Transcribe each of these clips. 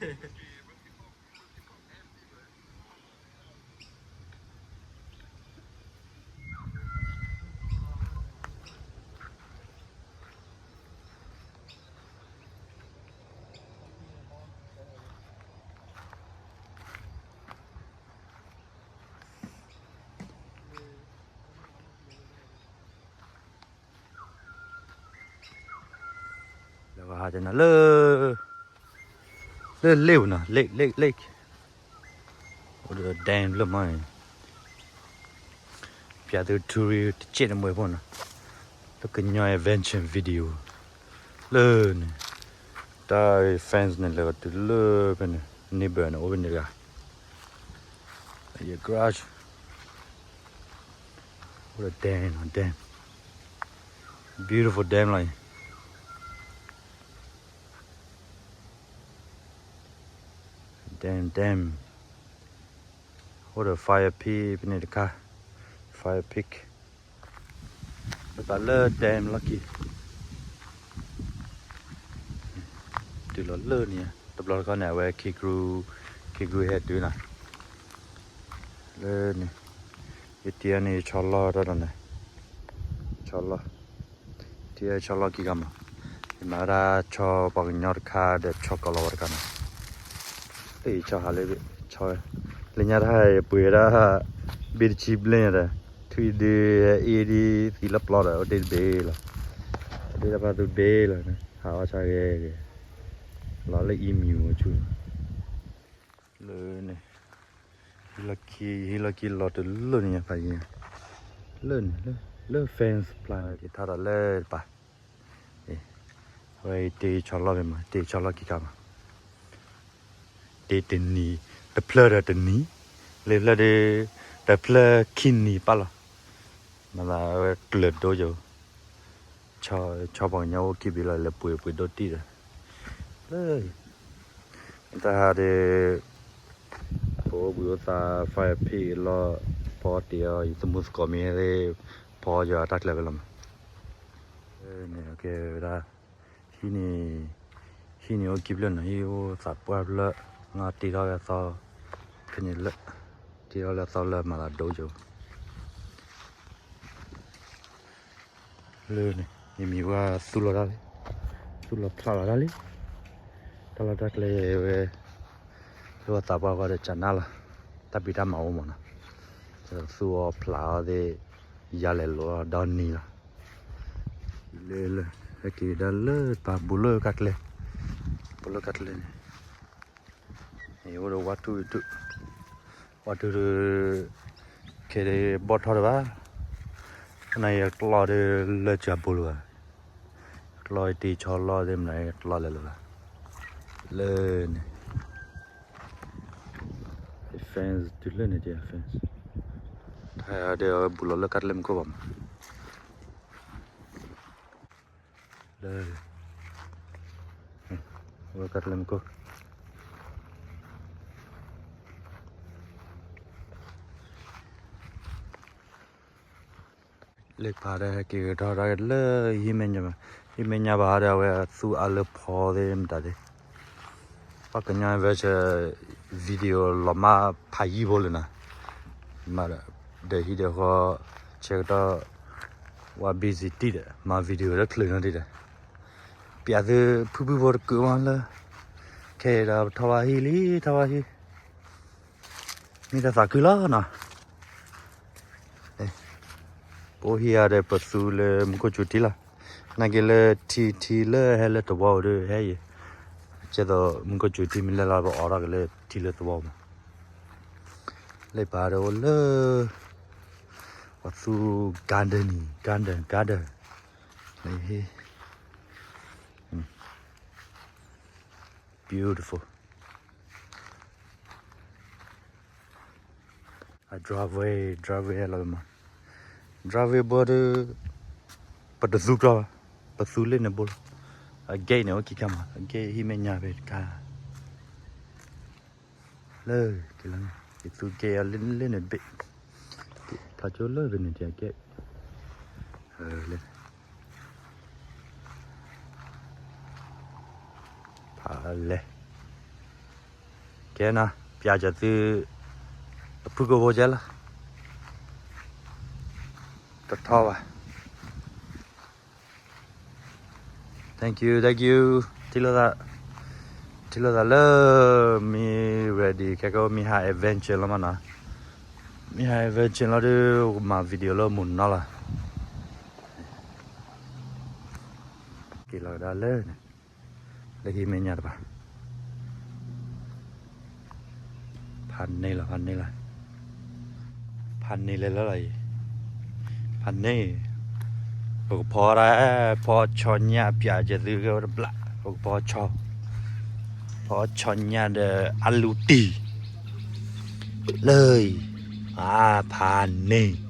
လၢဝဲဟးကနၤလၢ လၢ lake နီၤ lake lake lake အိၣ်ဒီး dam လၢမီၢ်န့ၣ် ပျးသု tourist တစဲးတမှဲၤဖိနီၤ လၢကညီ adventure video လၢန့ၣ် တၢ် fence န့ၣ် လဲၤတုၤလၢဖဲန့ၣ် neighbor န့ၣ် အိၣ်ဖဲန့ၣ်တဂၤ ယ garage အိၣ်ဒီး dam နီၤ dam beautiful dam လီၤအံၤ dam dam အိၣ်ဒီး fire pit ဖဲန့ၣ်တခါ fire pit ပသးလၢ dam လီၢ်ခံ တုၤလီၤလၢန့ၣ် တဘျီတခီန့ၣ် အဝဲ kangaroo kangaroo ဟဲတုၤနၤ လၢန့ၣ် ယတံၤအန့ၣ် ယဆီလီၢ်တၢ်ဒီးန့ၣ် ဆီလီၢ် တံၤအဆီလီၢ်ခံဂၤမး ယမၤဝဲဒၣ်ဆီပှၤကညီတခါဒီးဆီကီၤလီၤဝဲတခါန့ၣ် လၢယဆီဟးလၢ ဆီ လၢညါတဟါယပှ့ၤဝဲဒၣ် ဘ့ၣ်တဆံဘျဲၣ်ညါဒီး ထွံၣ်ဒုးဟဲအ့ၣ်ဒ်သံလၢပျီဒီး အိၣ်တ့ၢ်တဘ့ၣ်လီၤ အိၣ်တ့ၢ်တၢ်ဖးသူဘ့ၣ်လီၤ ဟးအီၣ်ဆၣ်ဂ့ၤဂ့ၤ လီၤလၢအံၤမံၤဝဲဆူ လၢန့ၣ် ဟံးလီၢ်ခံ ဟံးလီၢ်ခံလီၤတလၢန့ၣ်ညါဖးယံၤ လၢန့ၣ် လၢ fence ဖျါန့ၣ် က့ၤထါဒီးလၢတပၤ အဝဲတ့ဆီလီၢ်မး တ့ဆီလီၢ်ခံခါမး တ့တနံၤ တဖျၢၣ်ဒီးတနံၤ လၢဖျၢၣ်ဒီး တဖျၢၣ်ခံနံၤပၣ်လီၤ မၤသးဝဲကျၢၤဒိယိာ် ဆီပှၤကညီအိၣ်ခံဘ့ၣ်လီၤ လဲၤပှ့ၤပှ့ၤဒိၣ်တံၢ်ဒီး လၢ တၢ်ဟးဒီး ပအိၣ်ဘှံးအိၣ်သး fire pit လီၤ ဖီတ့ၢ်အီၤ ယသမူသကိးမ့ၢ်သ့ၣ် ဖီယွၤတၢ်ကျဲၤဖဲလီၤမး န့ၣ် ကဲဝဲဒၣ် ဟံၣ်န့ၣ် ဟံၣ်န့ၣ်အိၣ်ခံဖျၢၣ်နီၤ ဟံၣ်အိၣ်သးပှၢ်ဖျၢၣ် ငါတ့ထီၣ်ဝဲအသီ ဖဲန့ၣ်လၢ တ့ထီၣ်လၢအသီလၢမၤသးဒိယိာ် လၢန့ၣ် ယမံၤဝဲသူလီၤတၢ်လံ သူလီၤဖျးလီၤတၢ်လံ တၢ်လီၢ်တၢ်ကျဲဝဲ လၢအသးပှၢ်ဃီဒီးကနၣ်လီၤ တၢ်ဖံးတၢ်မၤအိၣ်မးနီၤ သူအီၤဖျးအီၤသ့ၣ် ယၤလဲၤလိာ်ဒီနံၤလီၤ လၢလၢ ဟဲက့ၤဒၣ်လၢပှၤဘူးလၢကါကျဲ ဘူးလၢကါကျဲန့ၣ် အိၣ်ဒီးဝါထူၣ်ထူၣ် ဝါထူၣ်ထူၣ် ခဲဒးဘီၣ်ထီၣ်တဘၣ် နယကျီဒီးလၢကၢဘိလၢၤဘၣ် ကျီတ့ဆီလီၢ်သ့ၣ်မနုၤကျီလဲၤလၢၤဘၣ် လၢန့ၣ် fence တုၤလၢန့ၣ်တ့ fence တၢ်ဒီးအဝဲဘူးလီၤလၢကါတလဲမူခိၣ်ဘၣ်မး လၢ ဝဲကါတလဲမူခိၣ် လၢပာ်ဒီးဟဲက့ၤကထီၣ်ဒၣ်လၢ ဟံၣ်မဲာ်ညါဘၣ် ဟံၣ်မဲာ်ညါဘၣ်ဒီး အဝဲသူအါလၢဖီသ့ၣ်မတၤသ့ၣ် ပှၤကညီ adventure video လီၤမၢ်ဖးယံာ်ဖိလၢနီၤ မၤဒီးဟံၣ်ဒီးဃီ ဆၢကတီၢ် ဝဲ busy တံၢ်ဒီး မၤ video လၢချုးနီတံၢ်ဒီး ပျးသုဖုဖုဖိတကုးမးလၢ ခဲအံၤဒီးပထီၣ်ဘၣ်ဟံၣ်လံ ထီၣ်ဘၣ်ဟံၣ် မ့ၢ်တၢ်သးခုလီၤနီၤ ပအိၣ်ဟံၣ်ဧါဒီးပသူလၢမူခိၣ်စူၤထံလီၤ နာ်က့လၢထံထံလၢဟဲလၢသဝီပူၤဒီးဟဲအံၤ ကဲသိးမူခိၣ်စူၤထံမ့ၢ်လဲၣ်လီၤ ပအိးထီၣ်က့ၤလၢထံလၢသဝီပူၤမး လၢပာ်ဒီးအိၣ်လၢ ပှၤသူ garden န့ၣ် garden garden န့ၣ် beautiful driveway driveway လီၤမး driveway ဘီဒီး ပတသူကျီၢ်ဘၣ် ပသူလ့ၣ်န့ၣ်ဘိလီၤ အ gate န့ၣ်အိၣ်ခံခါမး အ gate ဟံၣ်မဲာ်ညါဖဲတခါ လၢ က့ၤလီၤန့ၣ် ယသူ gate အလ့ၣ်န့ၣ်ဘ့ၣ် ဖးကၠိလၢဖဲန့ၣ်တ gate လၢ ဖးလဲၢ် နီၤ ပျးကၢၤသု အဖုၣ်ကိာ်ဖိကဲလီၤ တထီဘၣ် Thank you, thank you. ထံၣ်လိာ်သး ထံၣ်လိာ်သးလၢ မ့ၢ် ready ခဲကီမ့ၢ်ဟး adventure လီၤမးနီၤ မ့ၢ်ဟး adventure လီၤဒီး ကမၤ video လၢမုၢ်နီၤလီၤ က့ၤလီၤကဒါလၢန့ၣ် လၢဟံၣ်မဲာ်ညါတပၤ ဖးန့ၢ်လီၤ ဖးန့ၢ်လီၤ ဖးန့ၢ်လဲၤလၢလီၤအံၤ ဖးန့ၢ် ပကဖီဒၣ် ဖီဆီညၣ်ပျးကၢၤသုကဲဝဲတဘျီ ပကဖီဆီ ဖီဆီညၣ်ဒီးအလူတံၢ် လၢအံၤ အါ ဖးန့ၢ်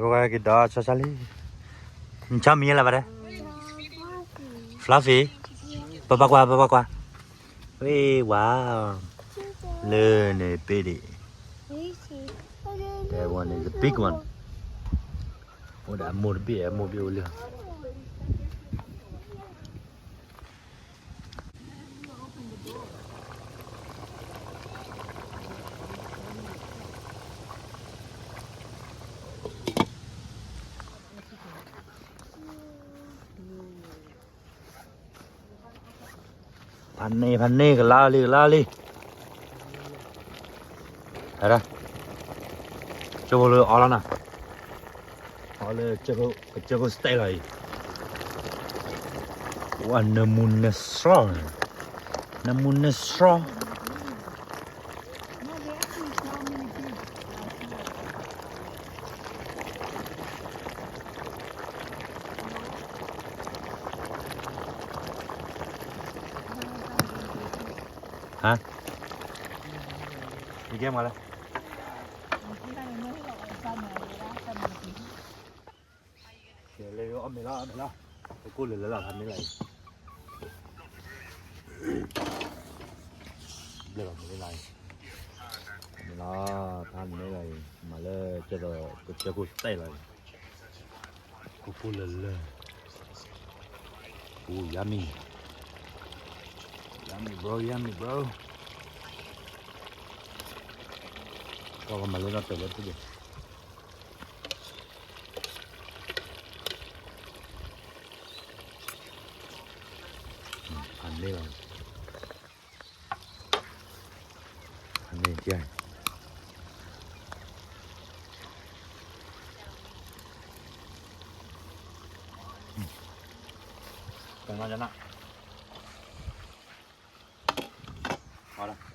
ပဝဲက့ၤဒီးဆီဆီလံ နဆီမံၤလၢၤဘၣ်ဒီး Fluffy ပပကွၢ် ပပကွၢ် ဝ့ၢ် wow လၢန့ၣ်ပ့ၢ်ဒံး That one is a big one အိၣ်ဒီးအမိၢ်တဘ့ၣ် အမိၢ်ဘ့ၣ်အိၣ်လၢ ဖးန့ၢ် ဖးန့ၢ် ကလါလံ ကလါလံ ဟဲဒၣ် ကၠိဖိလၢအီလီၤနၤ အီလၢ ကစၢၢ်ခိၣ် style လီၤအံၤ ဝဲနမူနဆှီ နမူနဆှီ ဟါ ယကဲမၤလဲၣ် လဲၤအီၣ်မ့ၤလီၤ အီၣ်မ့ၤလီၤ ပကိၢ်လၢာ်လၢာ်လီၤ ဖးန့ၢ်လီၤအံၤ ဘျဲၣ်လီၤမ့ၤလၢာ်လီၤအံၤ မ့ၤလီၤ ဖးန့ၢ်လီၤအံၤ မၤလၢကဲသိး ကစၢၢ်ခိၣ် style လီၤအံၤ ကိၢ်ကိၢ်လၢာ်လၢာ် Ooh, yummy. Yummy, bro, yummy, bro. ကမၤလၢနီၢ်တၢၤလၢတဘ့ၣ် ဖးန့ၢ်လီၤ ဖးန့ၢ်ကဲ ကနၣ်ကနၣ် အီလီၤ